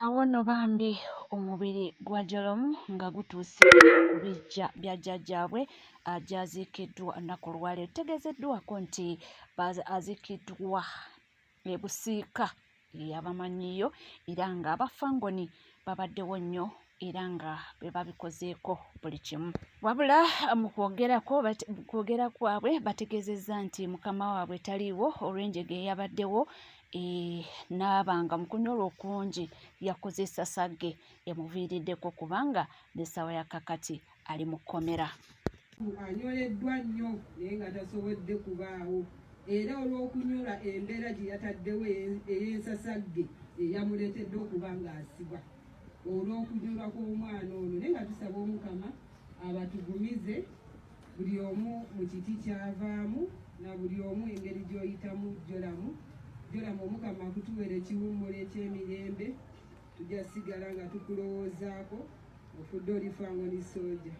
Awo nno bambi omubiri gwa Jolomu nga gutuuse ku biggya bya jjajjaabwe gy'aziikiddwa olunaku olwaleero. Tutegeezeddwako nti aziikiddwa e Busiika abamanyiiyo era nga aba Fangoni babaddewo nnyo era nga be babikozeeko buli kimu. Wabula mu kwogerako mu kwogera kwabwe bategeezezza nti mukama waabwe taliiwo olw'enjega eyabaddewo e, n'aba nga mu kunyolwa okungi yakoze essasagge emuviiriddeko kubanga n'essaawa ya kakati ali mu kkomera. Anyoleddwa nnyo naye nga tasobodde kubaawo era olw'okunyola embeera gye yataddewo ey'ensasagge eyamuleetedde okuba ng'asibwa olw'okunyolwa kw'omwana ono naye nga tusaba Omukama abatugumize buli omu mu kiti ky'avaamu na buli omu engeri gy'oyitamu Jolamu Jolamu Omukama akutuwere ekiwummulo eky'emirembe tujja sigala nga tukulowoozaako ofudde oli Fangoni Soldier.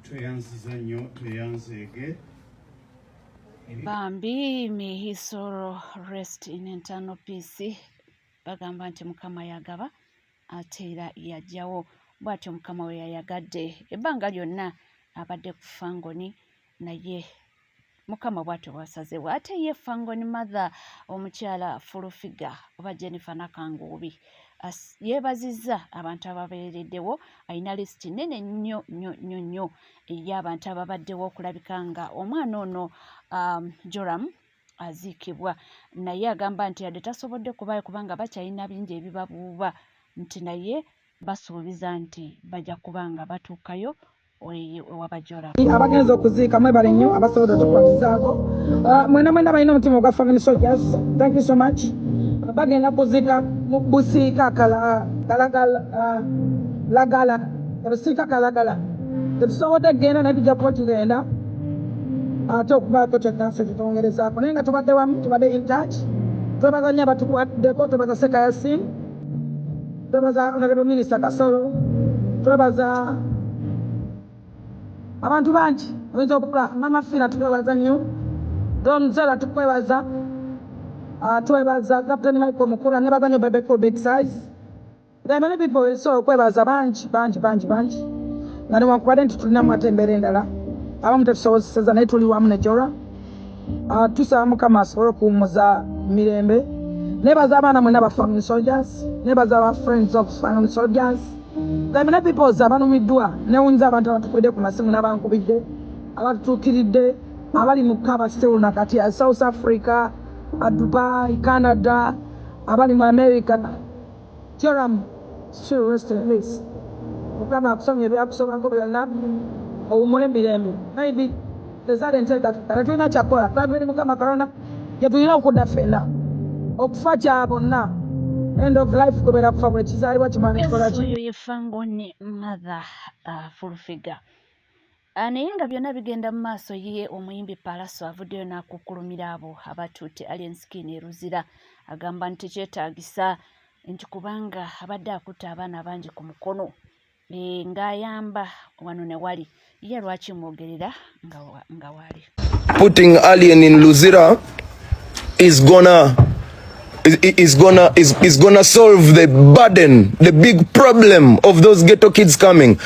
Tweyanziza nnyo tweyanzeege. Bambi may his soul rest in eternal peace. Bagamba nti Mukama yagaba ate era yajjawo bw'atyo Mukama we yayagadde ebbanga lyonna abadde ku Fangoni naye Mukama bw'atyo bw'asazeewo. Ate ye Fangoni mother omukyala Fulufiga oba Jennifer Nakanguubi yeebazizza abantu ababeereddewo. Alina lisiti nnene nnyo nnyo nnyo nnyo ey'abantu ababaddewo okulabika nga omwana ono um, Joram aziikibwa naye agamba nti yadde tasobodde kubaayo kubanga bakyalina bingi ebibabuuba nti naye basuubiza nti bajja kuba nga batuukayo ewabajora. Abagenze okuziika mwebale nnyo abasobodde otukwatizaako ah, mwena mwena balina omutima ogwa family soldiers thank you so much bagenda kuziika mu busiika kalagala ah, lagala obusiika kalagala tetusobodde kugenda naye tujja kuba tugenda ate okubaako kyonna kyetwongerezaako naye nga tubadde wamu tubadde in touch twebaza nnyo abatukwaddeko twebaza Seka Yasin twebaza honorable minister Kasolo twebaza abantu bangi oyinza okukula mama Fira tukwebaza nnyo Don Zella tukwebaza ah, twebaza Captain Michael Mukula nebaza nnyo Bebe Cool Big Size There are many people so okwebaza bangi bangi bangi bangi nga newankubadde nti tulinamu ate embeera endala abamu tetusobozeseza naye tuli wamu ne Jora uh, tusaba mukama asobole okuwummuza mirembe nebaza abaana mwena ba family soldiers nebaza ba friends of family soldiers there are many people abalumiddwa newunza abantu abatukubidde ku masimu n'abankubidde abatutuukiridde abali mu kaba still nakati South Africa Dubai Canada abali mu America Joram still rest in peace. Mukama akusonyiwe ebyakusobako byonna owummule mirembe. Maybe tezaali enteekateeka tetulina kyakukola twava eri Mukama Katonda gye tulina okudda ffenna. Okufa kya bonna. End of life kubeera kufa buli kizaalibwa kimala nekikola ki. Oyo ye Fangoni mother uh, full figure. Ah, naye nga byonna bigenda mu maaso ye omuyimbi Pallaso avuddeyo n'akukkulumira abo abatutte Alien Skin e Luzira agamba nti tekyetaagisa nti kubanga abadde akutte abaana bangi ku mukono e, ng'ayamba wano ne wali ye lwaki mwogerera nga waali Putting Alien in Luzira is gonna is, gonna is, is gonna solve the burden, the big problem of those ghetto kids coming.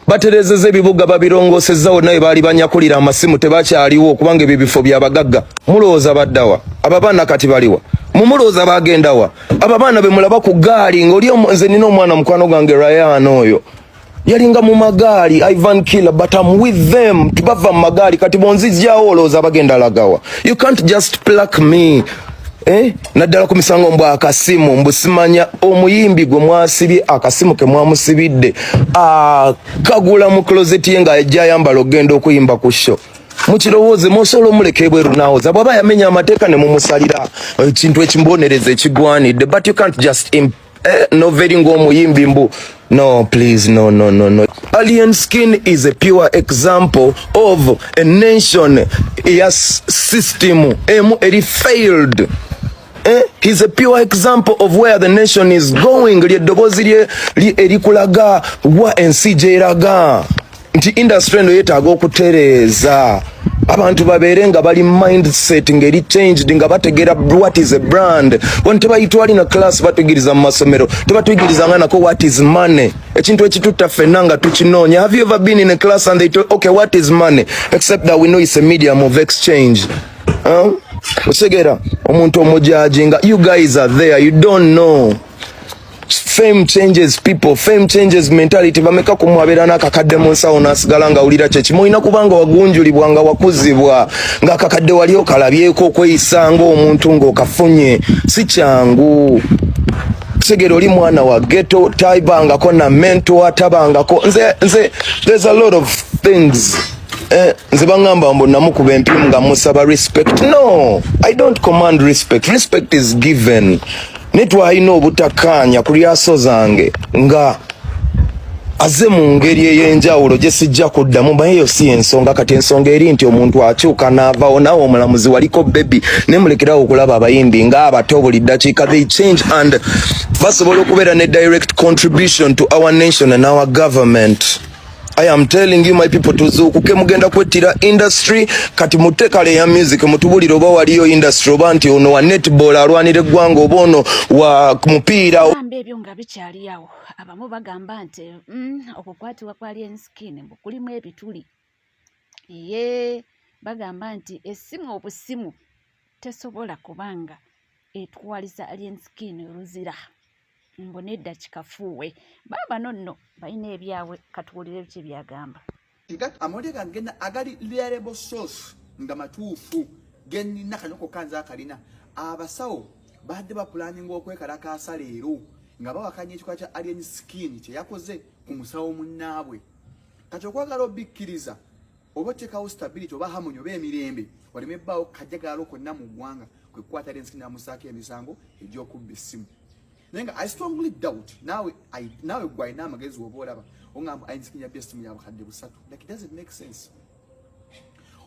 Baterezeza ebibuga babirongosezza wonna we baali banyakulira amasimu tebakyaliwo kubanga ebyo bifo bya bagagga. Mulowooza baddawa? Abo abaana kati baliwa? Mumulowooza bagendawa? Abo abaana be mulaba ku ggaali ng'oli nze nina omwana mukwano gwange Ryan oyo yalinga mu magaali Ivan Killer but I'm with them tubava mu magaali kati bonzijjawo olowooza bagenda lagawa? You can't just pluck me. Eh? Naddala ku misango mbu akasimu, mbu simanya omuyimbi gwe mwasibye akasimu ke mwamusibidde akagula mu closet ye nga ajja ayambala okugenda okuyimba ku show. Mukirowooze, musobola omuleka ebweru nawoza bw'aba yamenya amateeka ne mumusalira ekintu ekimubonereza ekigwanidde, but you can't just noveri ng'omuyimbi mbu no, please, no, no, no, no. Alien Skin is a pure example of a nation eya system emu eri failed. Eh? He's a pure example of where the nation is going. Lyeddoboozi lye erikulaga wa ensi gyeraga nti industry eno yeetaaga okutereeza, abantu babeere nga bali mindset ng'eri changed, nga bategeera what is a brand. Wano tebayitwali na class, batuyigiriza mu masomero, tebatuyigirizanga nako what is money, ekintu ekitutta ffenna nga tukinoonya. Have you ever been in a class and they tell, okay, what is money, except that we know it's a medium of exchange, huh? Otegeera omuntu omujajinga. You guys are there, you don't know. Fame changes people, fame changes mentality. Bameka kumwabeera n'akakadde mu nsawo n'asigala ng'awulira kyekimu? Olina kubanga wagunjulibwa, nga wakuzibwa, ng'akakadde wali okalabyeko okweyisa ng'omuntu ng'okafunye si kyangu. Kutegeera oli mwana wa ghetto, tabangako na mentor, tabangako. Nze there's a lot of things. Nze baŋŋamba mbu namukuba empimu nga musaba respect. No, I don't command respect, respect is given. Ne twalina obutakkaanya ku lyaso zange nga azze mu ngeri ey'enjawulo gye sijja kuddamu, naye eyo si ensonga. Kati ensonga eri nti omuntu akyuka n'avaawo. Naawe omulamuzi waliko baby, naye mulekerawo okulaba abayimbi ng'abato buli ddakiika. They change and basobola okubeera ne direct contribution to our nation and our government. I am telling you, my people, tuzuukuke. Mugenda kwettira industry. Kati mutekale ya music, mutubulire oba waliyo industry, oba nti ono wa netball alwanira eggwanga, oba ono wa mupiira. Gamba ebyo nga bikyali awo, abamu bagamba nti okukwatibwa kwa Alien Skin mbu kulimu ebituli. Ye bagamba nti essimu obusimu tesobola kubanga etwalisa Alien Skin luzira, mbu nedda, kikafuuwe. Baabano nno balina ebyabwe, katuwulire biki byagamba. Amawulire gange agali reliable source nga matuufu genina kanyoko kanza akalina. Abasawo badde bapulaninga okwekalakaasa leero nga bawakanya ekikolwa kya Alien Skin kye yakoze ku musawo munnaabwe. Kati okwagala obikkiriza oba oteekawo stability oba harmony oba emirembe waleme ebbaawo kajagalo konna mu ggwanga, kwe kukwata Alien Skin namusaako emisango egy'okubba essimu. Naye nga I strongly doubt. Naawe gwe alina amagezi oba olaba ogamba Alien Skin yabbye essimu ya 3000, like, it doesn't make sense.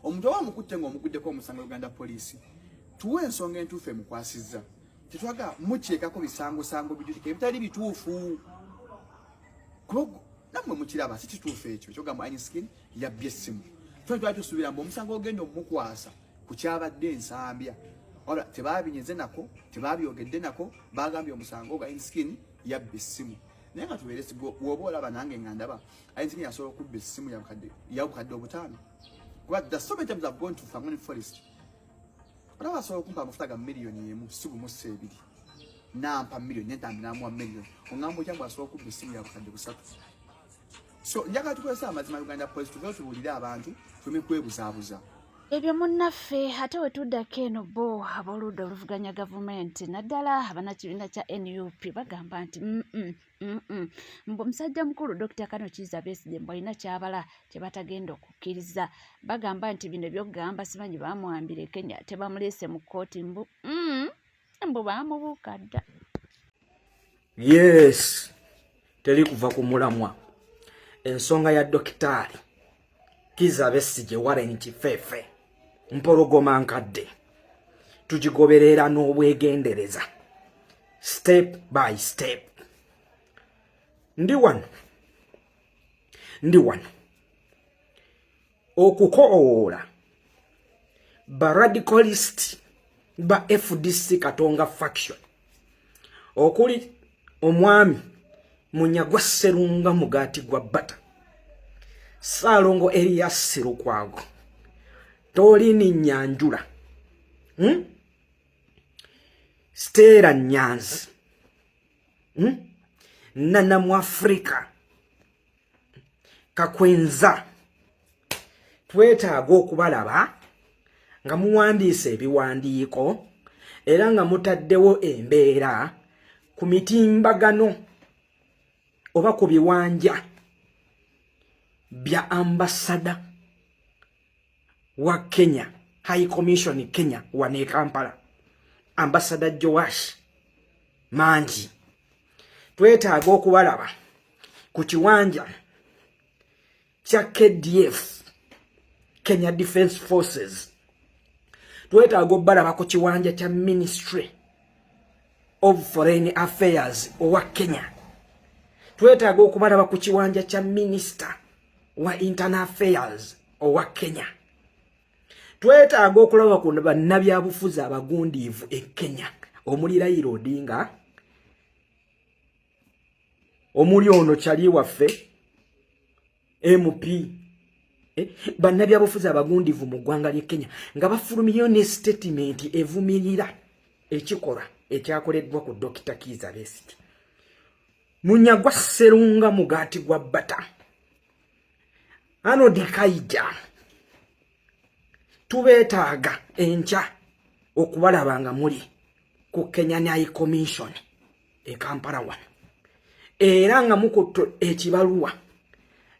Omuntu oba omukutte ng'omuguddeko omusango, Uganda Police, tuwe ensonga entuufu emukwasizza. Tetwagala mukyekako bisangosango bijulika ebitali bituufu, kuba nammwe mukiraba si kituufu ekyo kyogamba Alien Skin yabbye essimu. Ffe twali tusuubira mbu omusango ogenda omukwasa ku kyabadde Ensambya, wabula tebabinyeze nako, tebabyogedde nako, bagambye omusango ogwa Alien Skin yabba essimu. Naye nga tubeere, woba olaba nange nga ndaba Alien Skin yasobola okubba essimu ya 5000, kuba the so many times I've gone to Fangone Forest, olaba asobola okumpa amafuta ga 1 million, si gumu si ebiri, nampa miliyoni nentambi namuwa miliyoni. Oŋŋamba otya mbu asobola okubba essimu ya 3000? So njagala tukozesa amazima. Uganda Police, tuveyo tubuulire abantu tuleme kwebuzaabuza. Ebyo munnaffe. Ate we tuddako eno, bo ab'oludda oluvuganya gavumenti, naddala abannakibiina kya NUP, bagamba nti mbu musajja mukulu Dr. Kano Kiiza Besigye mbu alina kyabala kye batagenda okukkiriza. Bagamba nti bino byokugamba simanyi baamuwambira e Kenya, tebamuleese mu kkooti, mbu mbu baamubuuka dda. Yes, teri kuva ku mulamwa. Ensonga ya Dokitaali Kiza Besigye, Warren Kifeefe, Mpologoma Nkadde, tugigoberera n'obwegendereza, step by step. Ndi wano okukoowoola ba radicalist ba FDC Katonga faction, okuli omwami Munyagwa Sserunga Mugaati gwa Bata, Saalongo Erias Lukwago, Tolini Nyanjula, Stella Nyanzi, Nana mu Afrika Kakwenza. Twetaaga okubalaba nga muwandiisa ebiwandiiko. era nga mutaddewo embeera ku mitimbagano oba ku biwanja bya ambasada wa Kenya, High Commission Kenya wano e Kampala, Ambasada Joash Mangi. Twetaaga okubalaba ku kiwanja kya KDF, Kenya Defence Forces. Twetaaga okubalaba ku kiwanja kya Ministry of Foreign Affairs owa Kenya. Twetaaga okubalaba ku kiwanja kya Minister wa Internal Affairs owa Kenya. Twetaaga okulaba ku bannabyabufuzi abagundiivu e Kenya omuli Raila Odinga, omuli ono kyali waffe MP, bannabyabufuzi abagundiivu mu ggwanga ly'e Kenya nga bafulumyeyo ne statement evumirira ekikolwa ekyakoleddwa ku Dokita Kiiza Besigye. Munyagwa Sserunga mugaati gwa bbata, Arnold Kaija, tubeetaaga enkya okubalaba nga muli ku Kenyan High Commission e Kampala wano, era nga mukutto ekibaluwa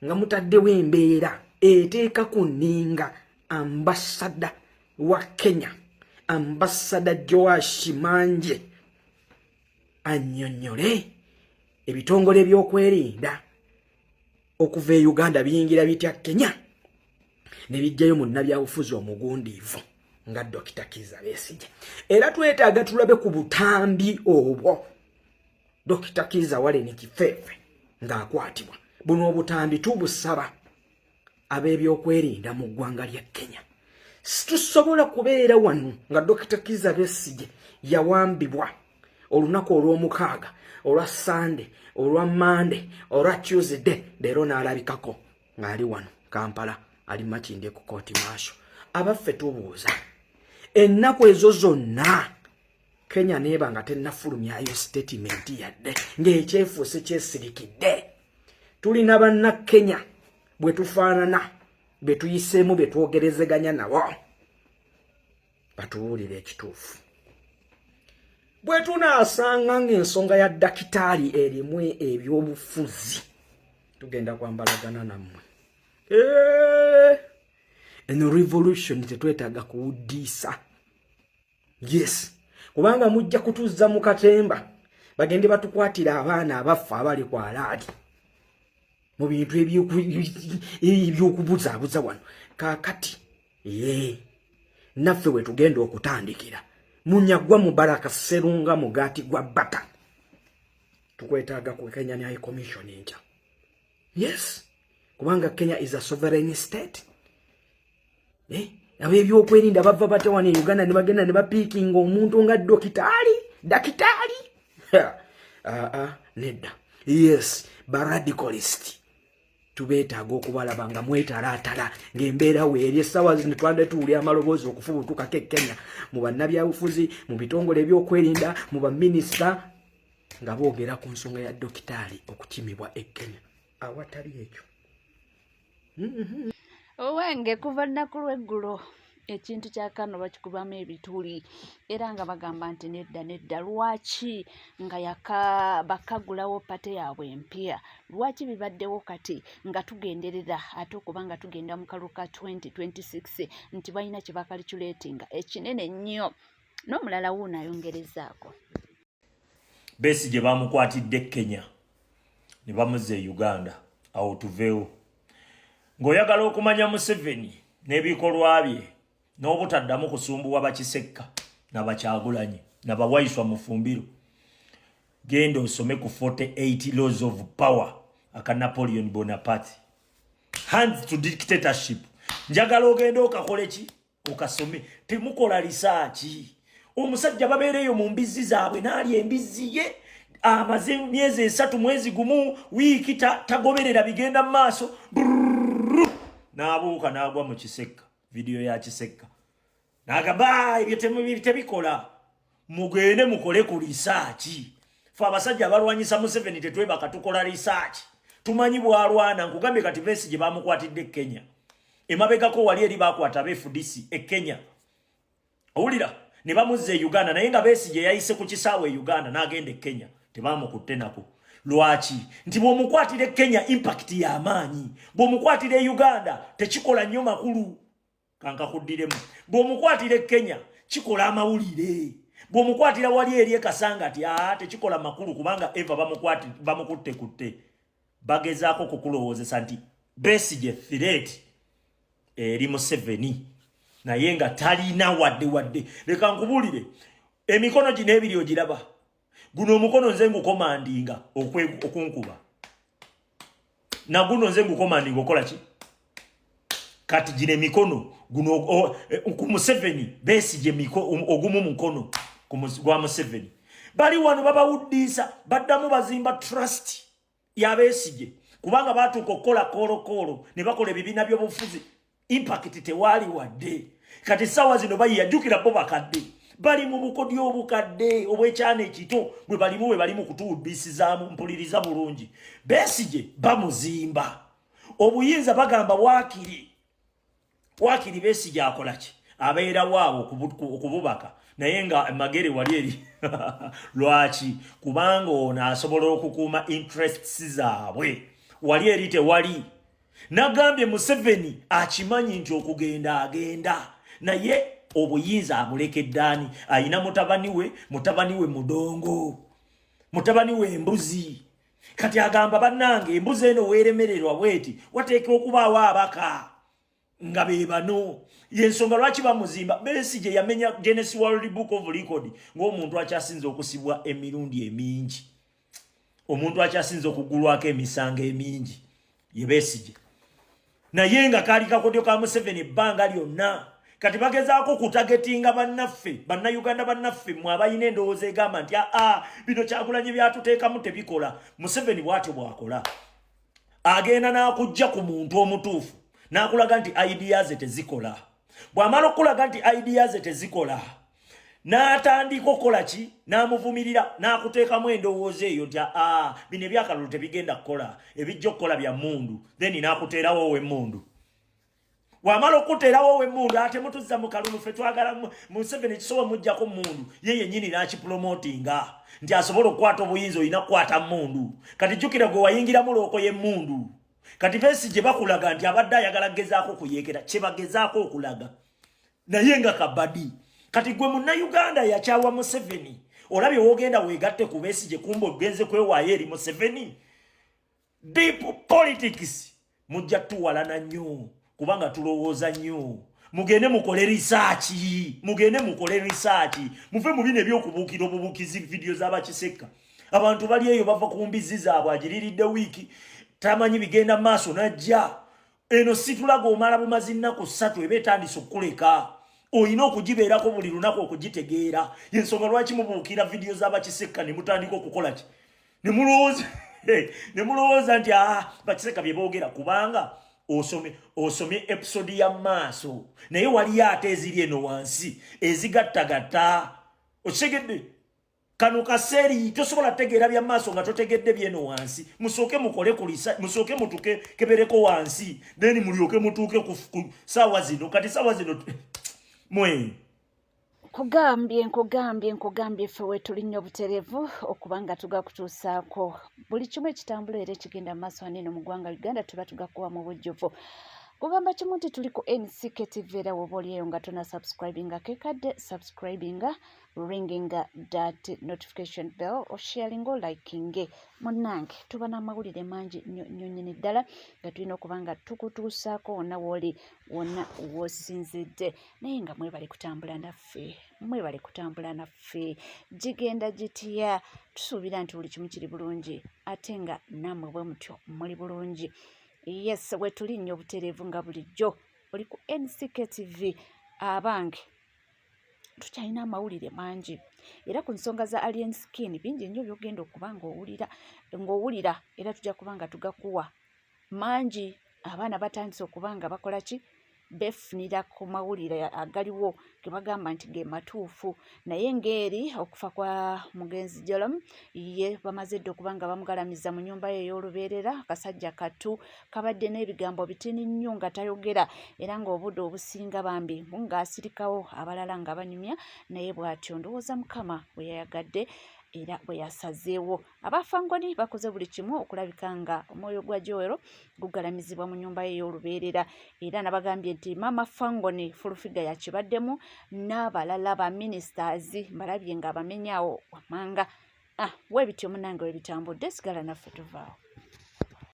nga mutaddewo embeera eteeka ku nninga ambasada wa Kenya, Ambasada Joash Manje, annyonnyole ebitongole ebyokwerinda okuva e Uganda biyingira bitya Kenya ne bijjayo munnabyabufuzi omugundiivu nga Dokita Kiiza Besigye. Era twetaaga tulabe ku butambi obwo Dokita Kiiza Wallen Kifeefe ng'akwatibwa. Buno obutambi tubusaba ab'ebyokwerinda mu ggwanga lya Kenya. Situsobola kubeera wano nga Dokita Kiiza Besigye yawambibwa olunaku olw'omukaaga, olwa Sande, olwa Mande, olwa Tuesday, leero n'alabikako ng'ali wano Kampala, ali Makindye ku kooti maasho. Abaffe, tubuuza, ennaku ezo zonna Kenya neeba nga tennafulumyayo statement yadde, ng'ekyefuuse kyesirikidde? Tulina banna Kenya bwe tufaanana, bwe tuyiseemu, bye twogerezeganya nabo, batubuulire ekituufu. Bwe tunaasanga ng'ensonga ya dakitaali erimu ebyobufuzi, tugenda kwambalagana nammwe. Eno revolution tetwetaaga kuwuddiisa. Yes, kubanga mujja kutuzza mu katemba, bagende batukwatira abaana abaffe abali ku alaali mu bintu ebyokubuzaabuza wano. Kaakati ye naffe we tugenda okutandikira. Munyagwa Mubaraka Serunga mugaati gwa bbata, tukwetaaga ku Kenya High Commission enkya. Yes, kubanga Kenya is a sovereign state, eh? Ab'ebyokwerinda bava batya wano e Uganda ne bagenda ne bapiikinga omuntu nga dokitaali dakitaali? Aa, nedda. Yes, baradicalist tubeetaaga okubalaba nga mwetalaatala ng'embeera weeri. Essaawa zino twandde tuwulira amaloboozi okufubutukako e Kenya mu bannabyabufuzi, mu bitongole ebyokwerinda, mu baminisita, nga boogera ku nsonga ya dokitaali okukimibwa e Kenya. Awatali ekyo. Owange, kuva nnaku lw'eggulo ekintu kya kano bakikubamu ebituli, era nga bagamba nti nedda, nedda, lwaki nga yaka bakagulawo party yaabwe empya? Lwaki bibaddewo kati nga tugenderera ate okuba nga tugenda mu kalulu ka 2026, nti balina kye bacalculatinga ekinene ennyo? N'omulala wuuno ayongerezaako. Besigye bamukwatidde Kenya ne bamuzza e Uganda. Awo tuveewo. Ng'oyagala okumanya Museveni n'ebikolwa bye n'obutaddamu kusumbuwa bakisekka nabakyagulanyi nabawaiswa mufumbiro, genda osome ku 48 Laws of Power aka Napoleon Bonaparte, Hands to Dictatorship. Njagala ogenda okakole ki, okasome. Temukola research. Omusajja babeereyo mu mbizzi zaabwe n'alya embizzi ye, amaze myezi 3, mwezi 1, wiiki, tagoberera bigenda mu maaso, n'abuuka n'agwa mu kisekka, vidiyo ya kisekka, n'agamba ebyo tebikola. Mugende mukole ku research. Fe abasajja abalwanyisa Museveni tetwebaka, tukola research, tumanyi bwalwana. Nkugambye, kati Besigye bamukwatidde Kenya. Emabegako wali eri bakwata aba FDC e Kenya, owulira? Ne bamuzza e Uganda, naye nga Besigye yayise ku kisaawe e Uganda n'agenda e Kenya, tebamukutte nako. Lwaki? Nti bw'omukwatira e Kenya impact y'amaanyi, bw'omukwatira e Uganda tekikola nnyo makulu. Kankakuddiremu, bw'omukwatira e Kenya kikola amawulire, bw'omukwatira wali eri e Kasangati aa tekikola makulu, kubanga eva bamukutte kutte. Bagezaako kukulowoozesa nti Besigye threat eri Museveni, naye nga talina wadde wadde. Leka nkubuulire, emikono gino ebiri ogiraba, guno omukono nze ngukomandinga okunkuba, naguno nze ngukomandinga okola ki. Kati gino emikono guno ku Museveni, Besigye ogumu mukono gwa Museveni. Bali wano babawuddiisa, baddamu bazimba trust ya Besigye, kubanga batuuka okukola koolokoolo ne bakola ebibiina by'obufuzi, impact tewaali wadde. Kati essaawa zino bayiyajjukira bo bakadde bali mu bukodyo obukadde obw'ekyana ekito bwe balimu, bwe bali mu kutuwuddisizaamu. Mpuliriza bulungi, Besigye bamuzimba obuyinza, bagamba waakiri waakiri Besigye akola ki, abeera waawo okububaka, naye nga magere wali eri. Lwaki? Kubanga ono asobola okukuuma interests zaabwe wali eri tewali. Nagambye Museveni akimanyi nti okugenda agenda, naye obuyinza abulekedde ani? Ayina mutabani we, mutabani we mudongo, mutabani we embuzi. Kati agamba, bannange, embuzi eno weeremererwa bweti, wateeka okubaawo abaka nga be bano. Yensonga lwaki bamuzimba. Besigye yamenya Guinness World Book of Record ng'omuntu akyasinze okusibwa emirundi emingi, omuntu akyasinze okugulwako emisango emingi ye Besigye, naye nga kaali kakodyo ka Museveni ebbanga lyonna. Kati bagezaako kutagetinga bannaffe, bannayuganda bannaffe mwe abalina endowooza egamba nti aa bino Kyagulanyi byatuteekamu tebikola. Museveni bw'atyo bw'akola, agenda n'akujja ku muntu omutuufu n'akulaga nti idea ze tezikola. Bw'amala okulaga nti idea ze tezikola, n'atandika okukola ki? N'amuvumirira, n'akuteekamu endowooza eyo nti aa bino ebyakalulu tebigenda kukola, ebijja okukola bya mundu. Then n'akuteerawo ow'emmundu. Wamala okuteerawo ow'emmundu, ate mutuzza mu kalulu, ffe twagala Museveni kisobola muggyako mundu, ye yennyini n'akipromotinga nti asobola okukwata obuyinza olina kukwata mundu. Kati jjukira gwe wayingiramu looko y'emmundu. Kati Besigye bakulaga nti abadde ayagala kugezaako okuyeekera kye bagezaako okulaga, naye nga kabadi. Kati gwe munnayuganda yakyawa Museveni, olabye woogenda weegatte ku Besigye, kumba ogenze kwewaayo eri Museveni. Deep politics, mujja tuwalana nnyo kubanga tulowooza nnyo. Mugende mukole research, mugende mukole research, muve mu bino ebyokubuukira obubuukizi vidiyo z'abakisekka. Abantu bali eyo bava ku mbizi zaabwe, agiriridde wiiki, tamanyi bigenda maaso, najja eno situlaga. Omala bumazi nnaku 3 eba etandise okukuleka, olina okugibeerako buli lunaku okugitegeera. Yensonga lwaki mubuukira vidiyo z'abakisekka ne mutandika okukola ki, ne mulowooza nti aa bakiseka bye boogera, kubanga osomye osomye episode ya maaso, naye waliyo ate eziri eno wansi ezigattagatta. Okitegedde? Kano kaseeri tosobola tegeera bya maaso nga totegedde byeno wansi. Musooke mukole kulisa, musooke mutuke kebereko wansi, then mulyoke mutuuke ku saawa zino. Kati saawa zino mwe Nkugambye, nkugambye, nkugambye, ffe weetuli nnyo obutereevu okuba nga tugakutuusaako buli kimu ekitambula era ekigenda mu maaso wano eno mu ggwanga Uganda, tuba tugakuwa mu bujjuvu. Kugamba kimu nti tuli ku NCK TV, era woba oli eyo nga tona subscribinga, kekadde subscribinga, ringinga that notification bell, osharinga, olikinge. Munnange, tuba n'amawulire mangi nnyo nnyo nnyini ddala nga tulina okuba nga tukutuusaako wonna w'oli, wonna w'osinzidde. Naye nga mwebale kutambula naffe, mwebale kutambula naffe. Gigenda gitya? Tusuubira nti buli kimu kiri bulungi, ate nga nammwe bwe mutyo muli bulungi. Yes, wetuli nnyo obutereevu nga bulijjo, oli ku NCK TV. Abange, tukyalina amawulire mangi era ku nsonga za Alien Skin, bingi nnyo byogenda okuba ng'owulira ng'owulira, era tujja kuba nga tugakuwa mangi. Abaana batandise okuba nga bakola ki? Befunira ku mawulire agaliwo ge bagamba nti ge matuufu, naye ng'eri okufa kwa mugenzi Joram, ye bamaze dda okuba nga bamugalamiza mu nnyumba ye ey'olubeerera. Akasajja kattu kabadde n'ebigambo bitini nnyo nga tayogera, era ng'obudde obusinga bambi ng'asirikawo, abalala nga banyumya naye. Bw'atyo ndowooza Mukama bwe yayagadde era bwe yasazeewo. Abafangoni bakoze buli kimu okulabika nga omwoyo gwa Joel gugalamizibwa mu nnyumba ye ey'olubeerera, era nabagambye nti Maama Fangoni Fulufiga yakibaddemu n'abalala ba ministers mbalabye nga abamenyaawo wammanga. Ah, webityo munange webitambudde. Sigala naffe, tuvaawo.